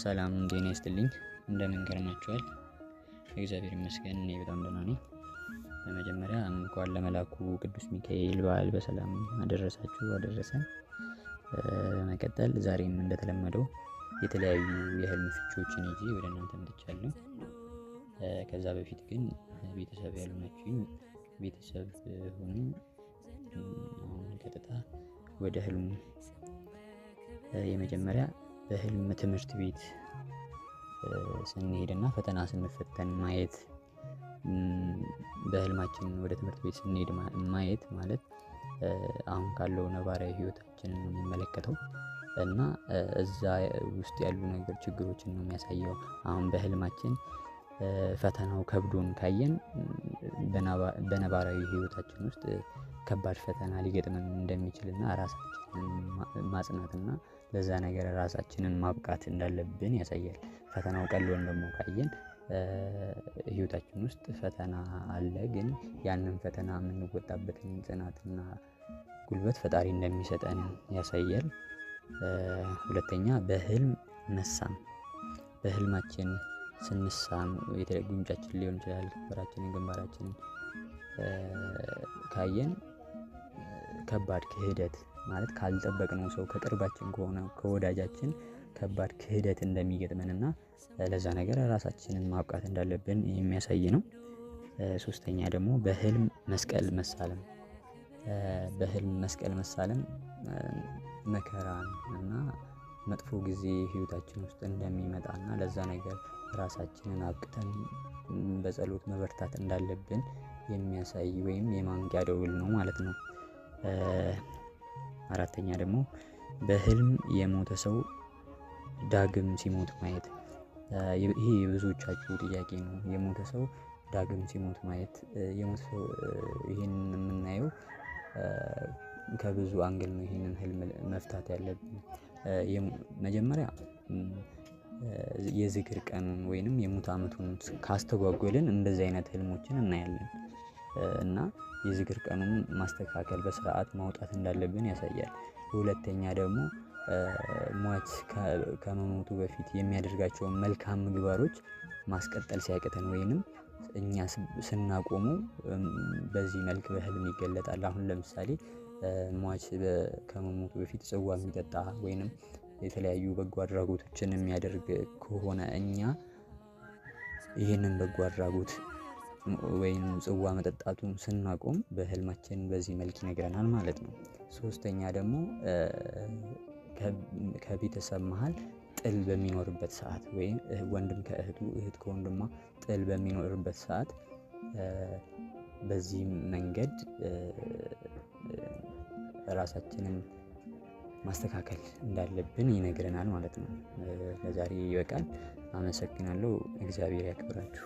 ሰላም ጤና ይስጥልኝ። እንደምን ከርማችኋል? እግዚአብሔር ይመስገን እኔ በጣም ደህና ነኝ። በመጀመሪያ እንኳን ለመላኩ ቅዱስ ሚካኤል በዓል በሰላም አደረሳችሁ አደረሰን። በመቀጠል ዛሬም እንደተለመደው የተለያዩ የህልም ፍቺዎችን ይዤ ወደ እናንተ መጥቻለሁ። ከዛ በፊት ግን ቤተሰብ ያልሆናችሁኝ ቤተሰብ ሁኑኝ። አሁን ቀጥታ ወደ ህልሙ። የመጀመሪያ በህልም ትምህርት ቤት ስንሄድና ፈተና ስንፈተን ማየት። በህልማችን ወደ ትምህርት ቤት ስንሄድ ማየት ማለት አሁን ካለው ነባራዊ ህይወታችንን ነው የሚመለከተው እና እዛ ውስጥ ያሉ ነገር ችግሮችን ነው የሚያሳየው። አሁን በህልማችን ፈተናው ከብዶን ካየን በነባራዊ ህይወታችን ውስጥ ከባድ ፈተና ሊገጥመን እንደሚችልና ራሳችንን ማጽናትና ለዛ ነገር ራሳችንን ማብቃት እንዳለብን ያሳያል። ፈተናው ቀሎን ደግሞ ካየን ህይወታችን ውስጥ ፈተና አለ፣ ግን ያንን ፈተና የምንወጣበትን ጽናትና ጉልበት ፈጣሪ እንደሚሰጠን ያሳያል። ሁለተኛ በህልም መሳም። በህልማችን ስንሳም ጉንጫችን ሊሆን ይችላል፣ ከንፈራችንን፣ ግንባራችንን ካየን ከባድ ክህደት ማለት ካልጠበቅነው ሰው ከቅርባችን ከሆነ ከወዳጃችን ከባድ ክህደት እንደሚገጥመንና ለዛ ነገር ራሳችንን ማብቃት እንዳለብን የሚያሳይ ነው። ሶስተኛ ደግሞ በህልም መስቀል መሳለም። በህልም መስቀል መሳለም መከራን እና መጥፎ ጊዜ ህይወታችን ውስጥ እንደሚመጣና ለዛ ነገር ራሳችንን አብቅተን በጸሎት መበርታት እንዳለብን የሚያሳይ ወይም የማንቂያ ደውል ነው ማለት ነው። አራተኛ ደግሞ በህልም የሞተ ሰው ዳግም ሲሞት ማየት። ይሄ የብዙዎቻችሁ ጥያቄ ነው። የሞተ ሰው ዳግም ሲሞት ማየት። የሞተ ሰው ይሄንን የምናየው ከብዙ angle ነው። ይሄንን ህልም መፍታት ያለብን መጀመሪያ የዝክር ቀኑን ወይንም የሙት ዓመቱን ካስተጓጎልን እንደዚህ አይነት ህልሞችን እናያለን እና የዝክር ቀኑን ማስተካከል በስርዓት ማውጣት እንዳለብን ያሳያል። ሁለተኛ ደግሞ ሟች ከመሞቱ በፊት የሚያደርጋቸውን መልካም ምግባሮች ማስቀጠል ሲያቅተን ወይንም እኛ ስናቆመው በዚህ መልክ በህልም ይገለጣል። አሁን ለምሳሌ ሟች ከመሞቱ በፊት ጽዋ የሚጠጣ ወይንም የተለያዩ በጎ አድራጎቶችን የሚያደርግ ከሆነ እኛ ይህንን በጎ አድራጎት ወይም ጽዋ መጠጣቱን ስናቆም በህልማችን በዚህ መልክ ይነግረናል ማለት ነው። ሶስተኛ ደግሞ ከቤተሰብ መሃል ጥል በሚኖርበት ሰዓት ወይም ወንድም ከእህቱ፣ እህት ከወንድሟ ጥል በሚኖርበት ሰዓት በዚህ መንገድ ራሳችንን ማስተካከል እንዳለብን ይነግረናል ማለት ነው። ለዛሬ ይበቃል። አመሰግናለሁ። እግዚአብሔር ያክብራችሁ።